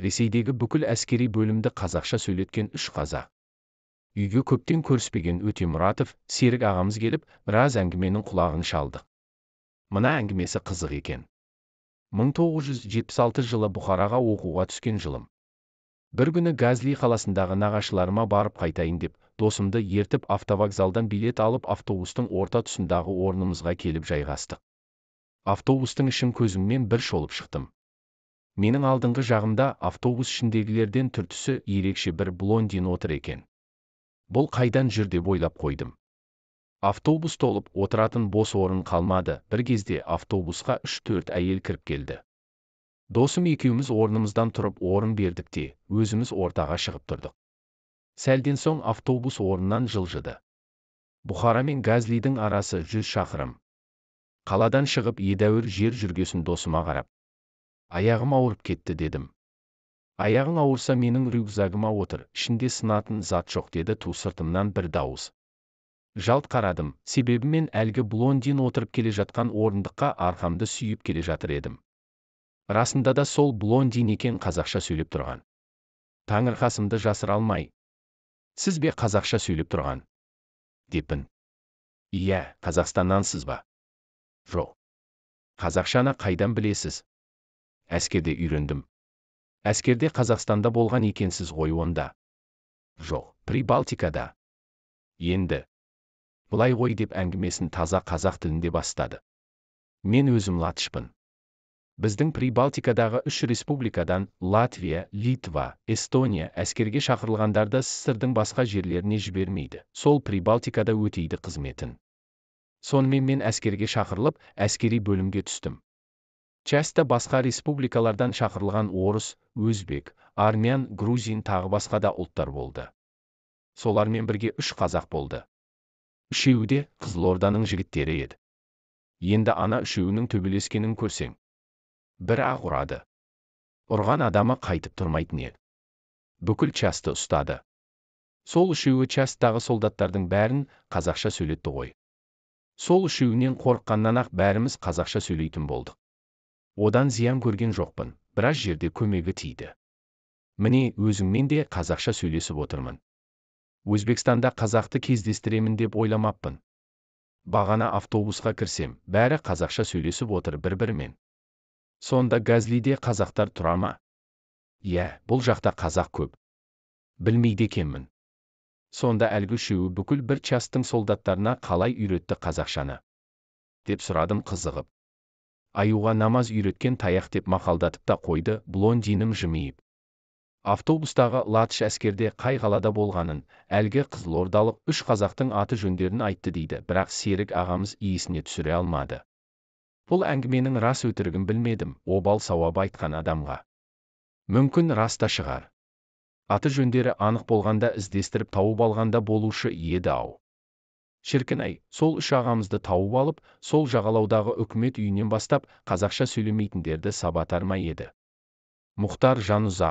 Ресейдегі бүкіл әскери бөлімді қазақша сөйлеткен үш қазақ. Үйге көптен көріспеген Өтемұратов Серік ағамыз келіп, біраз әңгіменің құлағын шалдық. Мына әңгімесі қызық екен. 1976 жылы Бұхараға оқуға түскен жылым. Бір күні Газли қаласындағы нағашыларыма барып қайтайын деп, досымды ертіп автовокзалдан билет алып автобустың орта тұсындағы орнымызға келіп жайғастық. Автобустың ішін көзіммен бір шолып шықтым. Менің алдыңғы жағымда автобус ішіндегілерден түр-түсі ерекше бір блондин отыр екен. Бұл қайдан жүр деп ойлап қойдым. Автобус толып, отыратын бос орын қалмады. Бір кезде автобусқа 3-4 әйел кіріп келді. Досым екеуміз орнымыздан тұрып орын бердік те, өзіміз ортаға шығып тұрдық. Сәлден соң автобус орнынан жылжыды. Бұхара мен Газлидің арасы 100 шақырым. Қаладан шығып едәуір жер жүргесін досыма қарап, аяғым ауырып кетті дедім. Аяғың ауырса менің рюкзагыма отыр, ішінде сынатын зат жоқ деді ту сыртымнан бір дауыс. Жалт қарадым, себебі мен әлгі блондин отырып келе жатқан орындыққа арқамды сүйіп келе жатыр едім. Расында да сол блондин екен қазақша сөйлеп тұрған. Таңырқасымды жасыра алмай, сіз бе қазақша сөйлеп тұрған? Деппін. Иә, Қазақстаннансыз ба? Жоқ. Қазақшаны қайдан білесіз? Әскерде үйрендім. Әскерде Қазақстанда болған екенсіз ғой онда. Жоқ, Прибалтикада. Енді. Былай ғой деп әңгімесін таза қазақ тілінде бастады. Мен өзім латышпын. Біздің Прибалтикадағы 3 республикадан Латвия, Литва, Эстония әскерге шақырылғандарды СССР-дің басқа жерлеріне жібермейді. Сол Прибалтикада өтейді қызметін. Сонымен мен әскерге шақырылып, әскери бөлімге түстім. Частьта басқа республикалардан шақырылған орыс, өзбек, армян, грузин тағы басқа да ұлттар болды. Солармен бірге 3 қазақ болды. Үшеуі де Қызылорданың жігіттері еді. Енді ана үшеуінің төбелескенін көрсең. Бір ақ ұрады. Ұрған адамы қайтып тұрмайтын еді. Бүкіл часты ұстады. Сол үшеуі частьтағы солдаттардың бәрін қазақша сөйлетті ғой. Сол үшеуінен қорыққаннан ақ бәріміз қазақша сөйлейтін болдық. Одан зиян көрген жоқпын, біраз жерде көмегі тиді. Міне, өзіңмен де қазақша сөйлесіп отырмын. Өзбекстанда қазақты кездестіремін деп ойламаппын. Бағана автобусқа кірсем, бәрі қазақша сөйлесіп отыр бір-бірімен. Сонда Газлиде қазақтар тұра ма? Иә, бұл жақта қазақ көп. Білмейді екенмін. Сонда әлгі үшеуі бүкіл бір частың солдаттарына қалай үйретті қазақшаны? Деп сұрадым қызығып. Аюға намаз үйреткен таяқ деп мақалдатып та қойды блондинім жымиып. Автобустағы латыш әскерде қай қалада болғанын, әлгі қызылордалық 3 қазақтың аты жөндерін айтты дейді, бірақ Серік ағамыз иесіне түсіре алмады. Бұл әңгіменің рас өтірігін білмедім, обал сауап айтқан адамға. Мүмкін рас та шығар. Аты жөндері анық болғанда іздестіріп тауып алғанда болушы еді ау. Шіркін-ай, сол 3 ағамызды тауып алып, сол жағалаудағы үкімет үйінен бастап, қазақша сөйлемейтіндерді сабатар ма еді. Мұхтар Жанұзақ.